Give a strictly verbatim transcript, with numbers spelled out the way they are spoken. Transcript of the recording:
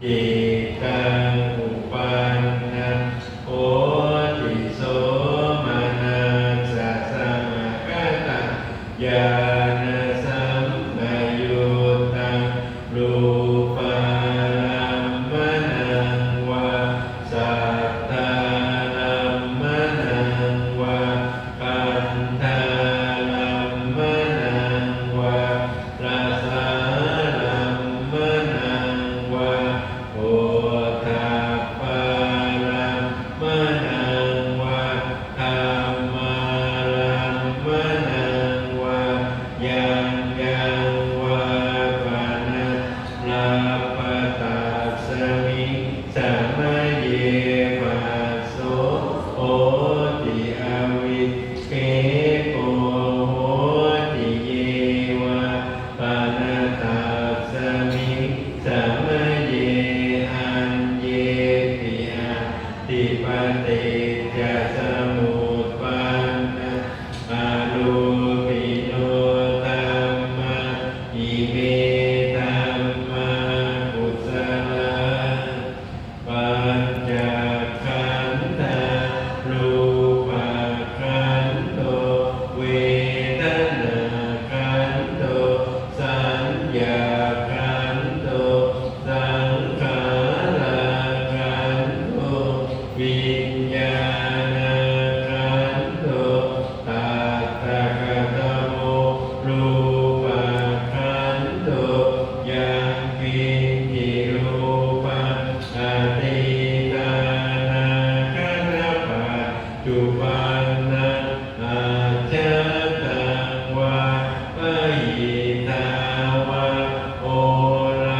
cittaṃ uppannaṃ hoti somanassasamagatagānasammayuttaṃ rūpārammaṇaṃ vā saddārammaṇaṃ vā gandhārammaṇaṃ vā rasārammaṇaṃ vā phoṭṭhabbārammaṇaṃ vā dhammārammaṇaṃ vā yaṃ yaṃ vā pana labha tasmiṃ samaye phasso hoti avikkhepo hoti ye vā pana tasmiṃ samaye aññepi atthi paṭiccasamuppannā arūpino dhammā ime dhammā kusalā. Pañcakkhandhā rūpakkhandho vedanākkhandho saññākkhandho saṅkhārakkhandho viññāṇakkhandho. Tattha katamo rūpakkhandho? Yaṅkiñ